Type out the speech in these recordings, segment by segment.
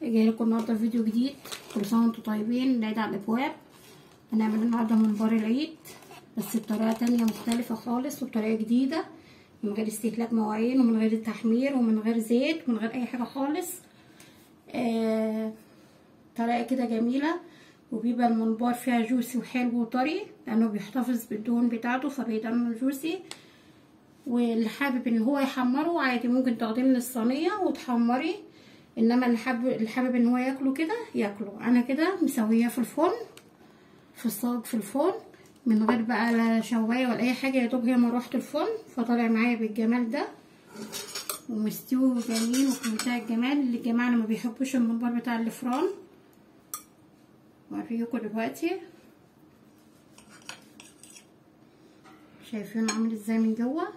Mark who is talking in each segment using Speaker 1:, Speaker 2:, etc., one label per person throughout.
Speaker 1: جاي لكم النهارده فيديو جديد. كل سنة وانتم طيبين. العيد على الابواب. هنعمل النهارده ممبار العيد بس بطريقة تانية مختلفة خالص وبطريقة جديدة، من غير استهلاك مواعين ومن غير تحمير ومن غير زيت ومن غير اي حاجة خالص. طريقه كده جميلة، وبيبقى الممبار فيها juicy وحلو وطري لانه بيحتفظ بالدهون بتاعته فبيضل juicy. واللي حابب ان هو يحمره عادي ممكن تاخديه من الصينية وتحمري، انما اللي حابب ان هو ياكله كده ياكله. انا كده مسويه في الفرن، في الصاج في الفرن، من غير بقى لا شوايه ولا اي حاجة، يا دوب هي مروحة الفرن، فطالع معايا بالجمال ده ومستوي وجميل وفي منتهى الجمال. اللي الجماعة اللي ما بيحبوش الممبار بتاع الفرن اوريكم دلوقتي شايفين عامل ازاي من جوه.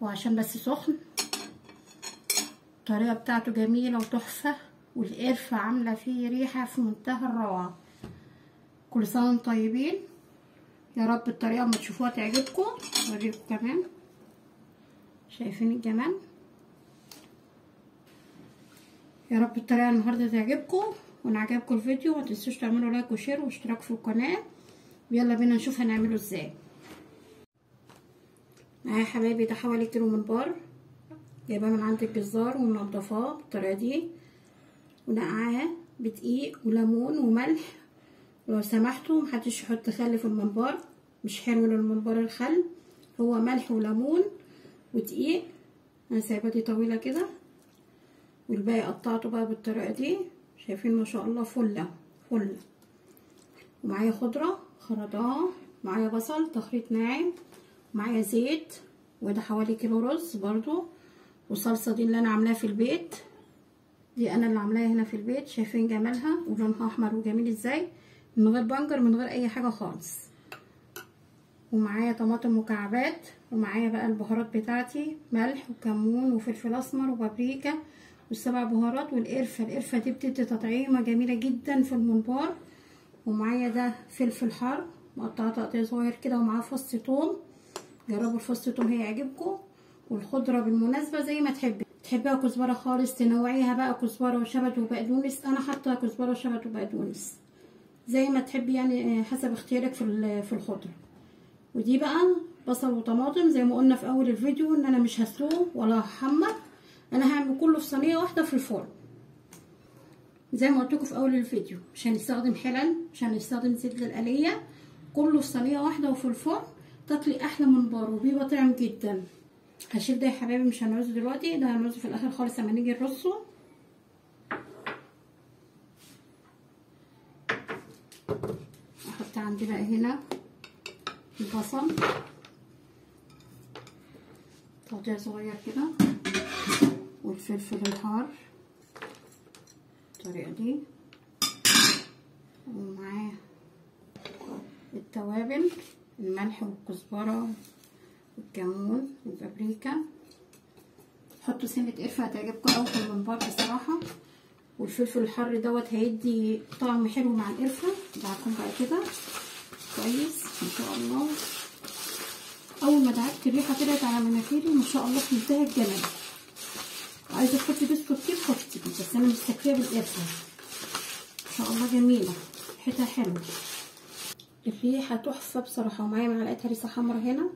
Speaker 1: وعشان بس سخن الطريقة بتاعته جميلة وتحفه، والقرفه عامله فيه ريحه في منتهى الروعة. كل سنة وانتم طيبين يا رب. الطريقة ما تشوفوها تعجبكم. اوريكم كمان شايفين الجمال. يا رب الطريقة النهارده تعجبكم، وان عجبكم الفيديو ما تنسوش تعملوا like و share واشتراك في القناة. ويلا بينا نشوف هنعمله ازاي. معايا حبايبي ده حوالي كيلو ممبار جايباه من عند الجزار ومنضفاه بالطريقة دي، ونقعاه بدقيق وليمون وملح. ولو سمحتوا محدش يحط خل في الممبار، مش حلو للممبار الخل، هو ملح وليمون ودقيق. انا سايبه دي طويلة كده، والباقي قطعته بقى بالطريقة دي. شايفين ما شاء الله فله فله. ومعايا خضرة خرطاها، معايا بصل تخريط ناعم، معايا زيت، وده حوالي كيلو رز برضو، والصلصه دي اللي انا عاملاها في البيت، دي انا اللي عاملاها هنا في البيت. شايفين جمالها ولونها احمر وجميل ازاي، من غير بنجر من غير اي حاجة خالص. ومعايا طماطم مكعبات، ومعايا بقى البهارات بتاعتي، ملح وكمون وفلفل اسمر وبابريكا والسبع بهارات والقرفه. القرفه دي بتدي تطعيمه جميلة جدا في الممبار. ومعايا ده فلفل حار مقطعه تقطيع صغير كده، ومعاه فص ثوم. جربوا الفص ثوم هيعجبكم. والخضره بالمناسبة زي ما تحبي، تحبيها كزبره خالص تنوعيها بقى كزبره وشبت وبقدونس. انا حاطه كزبره وشبت وبقدونس زي ما تحبي، يعني حسب اختيارك في الخضرة. ودي بقى بصل وطماطم زي ما قلنا في اول الفيديو ان انا مش هسلقه ولا هحمر، انا هعمل كله في صينية واحدة في الفرن زي ما قلت لكم في اول الفيديو. مش هنستخدم حلل، مش هنستخدم زيت للقليه، كله في صينية واحدة وفي الفرن. تاكلي احلى ممبار وبيبقى طعم جدا. هشيل ده يا حبايبي مش هنعوزه دلوقتي، ده هنعوزه في الاخر خالص لما نيجي نرصه. احط عندي بقى هنا البصل تقطيع صغير كده، والفلفل الحار بالطريقة دي، ومعاه التوابل، الملح والكزبره والكمون والبابريكا. حطوا سنة قرفه هتعجبكم قوي في الممبار بصراحة. والفلفل الحار دوت هيدي طعم حلو مع القرفه. دعكم بقى كده كويس ان شاء الله. اول ما دعكت الريحة طلعت على مناخيري ما شاء الله في منتهى الجمال. عايزه تحطي بسكوت كيك حطي، بس انا مستكفيه بالقرفه. ان شاء الله جميلة، ريحتها حلوة، الريحة تحفة بصراحة. ومعايا معلقه هريسه حمرا هنا.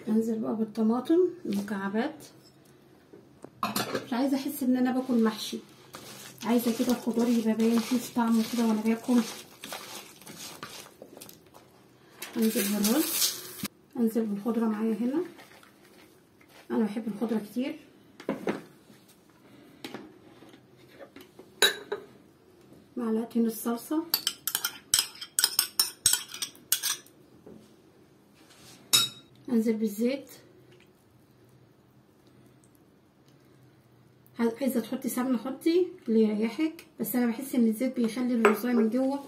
Speaker 1: انزل بقى بالطماطم المكعبات. مش عايزه احس ان انا باكل محشي، عايزه كده الخضار يبقى باين فيه في طعمه كده وانا باكل. انزل بالرز، انزل بالخضره معايا هنا، انا بحب الخضرة كتير. معلقتين الصلصه، انزل بالزيت. عايزه تحطي سمنه حطي اللي يريحك، بس انا بحس ان الزيت بيخلي الرزايه من جوه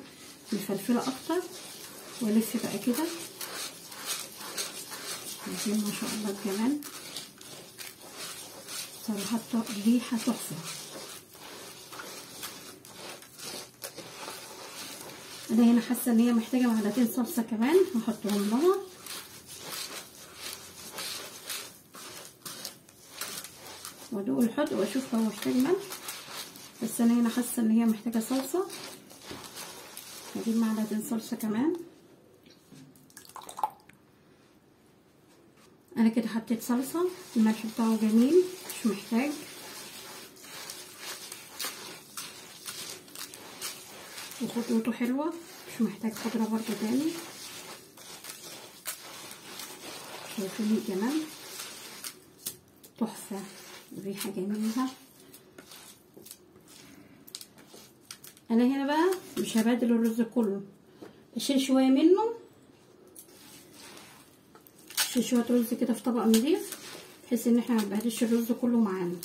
Speaker 1: مفلفله اكتر. والف بقى كده شايفين ما شاء الله الجمال، صراحة ريحه تحفة. انا هنا حاسه ان هي محتاجه معلقتين صلصه كمان، هحطهم لها. وادوق الحدق واشوف لو محتاج ملح، بس انا هنا حاسه ان هي محتاجه صلصه، هجيب معلقتين صلصه كمان. انا كده حطيت صلصه، الملح بتاعه جميل مش محتاج. وخطوته حلوة مش محتاج خضرة برضو تاني. شايفين الجمال؟ تحفة، الريحة جميلة. انا هنا بقى مش هبادل الرز كله، اشيل شوية منه، اشيل شوية رز كده في طبق نضيف، بحيث ان احنا منبهدلش الرز كله معانا.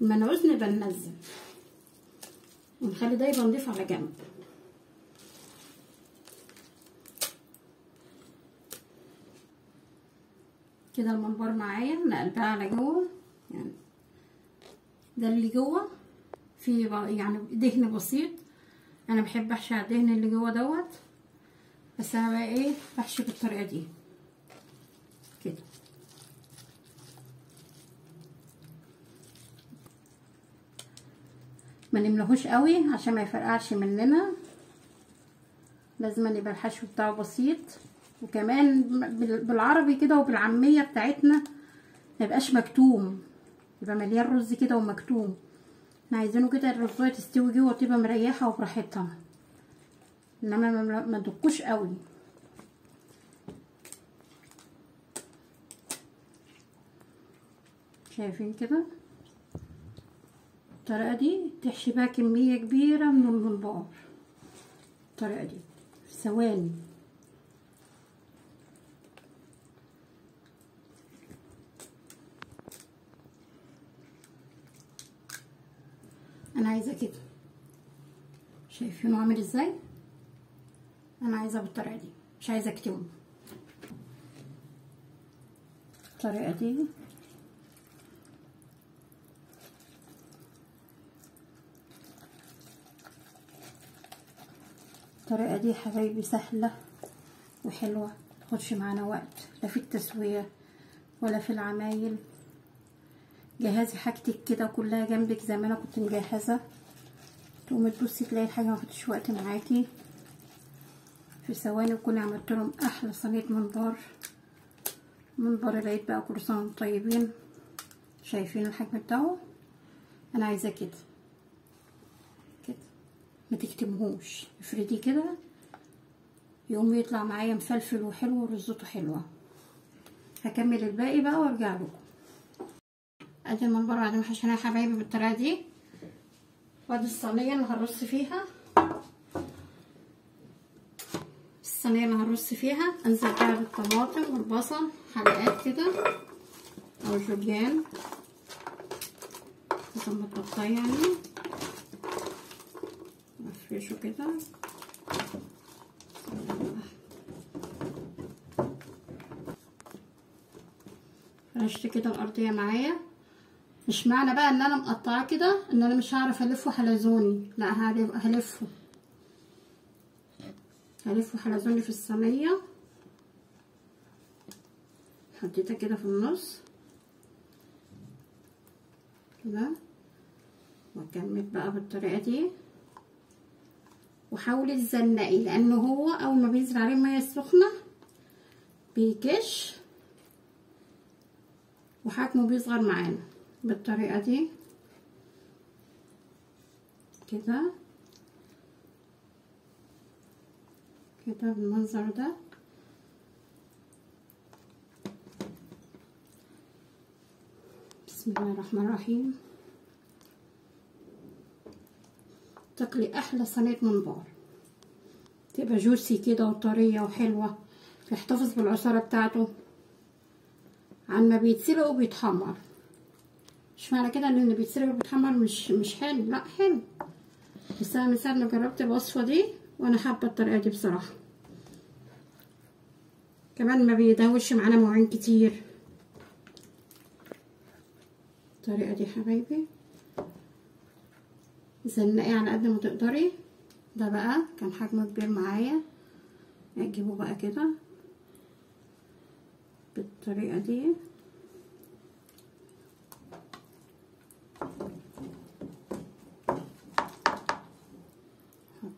Speaker 1: لما نعوز نبقى ننزل ونخلي ده يبقى نضيف على جنب. كده الممبار معايا نقلبها على جوه، يعني ده اللي جوه في يعني دهن بسيط. انا بحب احشي على الدهن اللي جوه دوت، بس انا بقى ايه بحشي بالطريقة دي كده. ما نملهوش قوي عشان ما يفرقعش مننا، لازم يبقى الحشو بتاعه بسيط، وكمان بالعربي كده وبالعاميه بتاعتنا ما يبقاش مكتوم، يبقى مليان رز كده ومكتوم. احنا عايزينه كده الرزايه تستوي جوه وتبقى مريحه وبراحتها، انما ما تدقوش قوي. شايفين كده الطريقة دي تحشي بقى كمية كبيرة من الممبار الطريقة دي في ثواني. انا عايزه كده، شايفينه عامل ازاي؟ انا عايزه بالطريقة دي، مش عايزه اكتمه الطريقة دي. الطريقة دي حبايبي سهلة وحلوه، متاخدش معانا وقت لا في التسوية ولا في العمايل. جهزي حاجتك كده كلها جنبك زي ما انا كنت مجهزة، تقومي تبصي تلاقي الحاجة ما خدتش وقت معاكي، في ثواني وكوني عملت لهم احلى صينية ممبار. ممبار العيد بقى، كل سنة وانتم طيبين. شايفين الحجم بتاعه؟ انا عايزاه كده كده، ما تكتمهوش، افرديه كده يقوم يطلع معايا مفلفل وحلو ورزته حلوة. هكمل الباقي بقى وارجع لكم. ادي الممبار بعد ما حشيناه يا حبايبي بالطريقة دي، وادي الصينية اللي هرص فيها. الصينية اللي هرص فيها انزل بقى بالطماطم والبصل حلقات كده او جوليان عشان ما تقطعي يعني، افرشه كده. فرشت كده الارضية معايا. مش معنى بقى ان انا مقطعه كده ان انا مش هعرف الفه حلزوني، لا هلفه هلفه حلزوني في الصينية. حطيتها كده في النص كده، واكمل بقى بالطريقة دي. وحاولي تزنقي لانه هو اول ما بينزل عليه المية السخنة بيكش وحجمه بيصغر معانا بالطريقة دي كده كده بالمنظر ده. بسم الله الرحمن الرحيم. تاكلي احلى صينية ممبار، تبقى جوسي كده وطريه وحلوه، بيحتفظ بالعصاره بتاعته عن ما بيتسلق وبيتحمر. مش معنى كده ان اللي بيتسلق وبيتحمر مش حلو، لا حلو، بس انا من ساعة ما جربت الوصفة دي وانا حابة الطريقة دي بصراحة. كمان ما بيدوش معانا مواعين كتير الطريقة دي حبايبي. زنقي على قد ما تقدري. ده بقى كان حجمه كبير معايا، اجيبه بقى كده بالطريقة دي.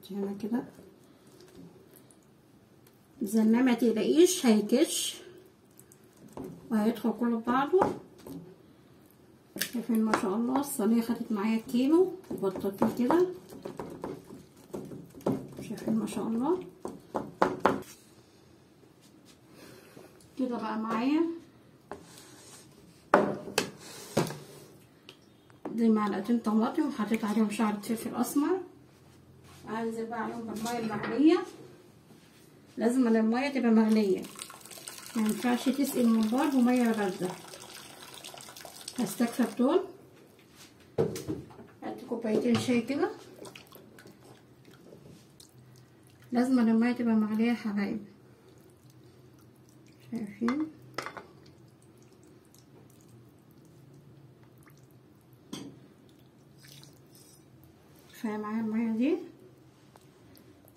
Speaker 1: نحط هنا كده. نزلناه ما تقلقيش هيكش وهيدخل كله في بعضه. شايفين ما شاء الله الصينية خدت معايا كيلو وبططيه كده. شايفين ما شاء الله كده بقى معايا دي معلقتين طماطم وحطيت عليهم شعرة فلفل اسمر. هنزل بقى عليهم بالمية المغليه. لازم المية تبقى مغليه، ما ينفعش تسقي الممبار بميه باردة. هستكفى بدول. هات كوبايتين شاي كده. لازم المية تبقى مغليه يا حبايبي. شايفين؟ كفاية معايا المية دي.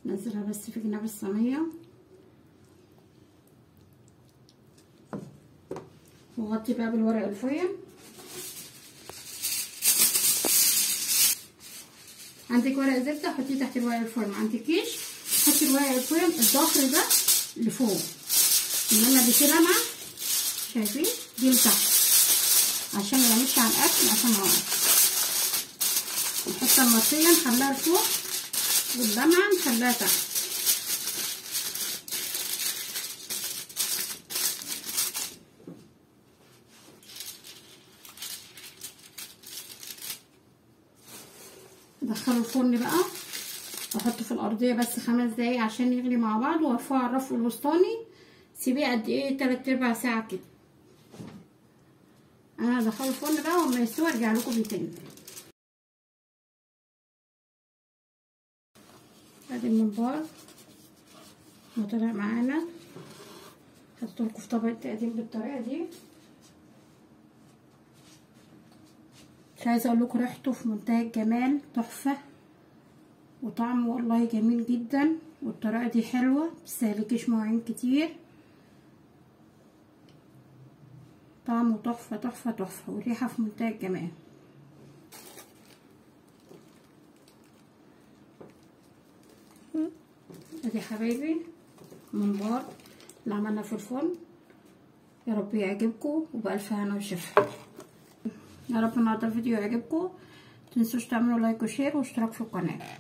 Speaker 1: نزلها بس في جناب الصينية وغطي بقى بالورق الفويل. عندك ورق زبدة حطيه تحت الورق الفويل، ما عندكيش حطي الورق الفويل الظهر ده لفوق، انما دي لمعة شايفين دي لتحت عشان ما يعملش على الاكل، عشان هو الحتة المطيه نخليها لفوق واللمعه نخليها تحت. ادخله الفرن بقى واحطه في الارضية بس 5 دقايق عشان يغلي مع بعض، وارفعه على الرف الوسطاني. سيبيه قد ايه؟ 3/4 ساعة كده. انا هدخله الفرن بقى وما يستوي ارجع لكم بيه تاني. ادي الممبار وطلع معانا. حطيته في طبق التقديم بالطريقة دي. مش عايزه اقول لكم ريحته في منتهى الجمال، تحفة، وطعمه والله جميل جدا. والطريقة دي حلوة، متستهلكيش مواعين كتير. طعمه تحفة تحفة تحفة، والريحه في منتهى الجمال. ادي حبايبي الممبار اللي عملنا في الفرن. يا رب يعجبكم وبألف هنا وشفا. يا رب النهارده الفيديو يعجبكم. متنسوش تعملوا like و share واشتراك في القناة.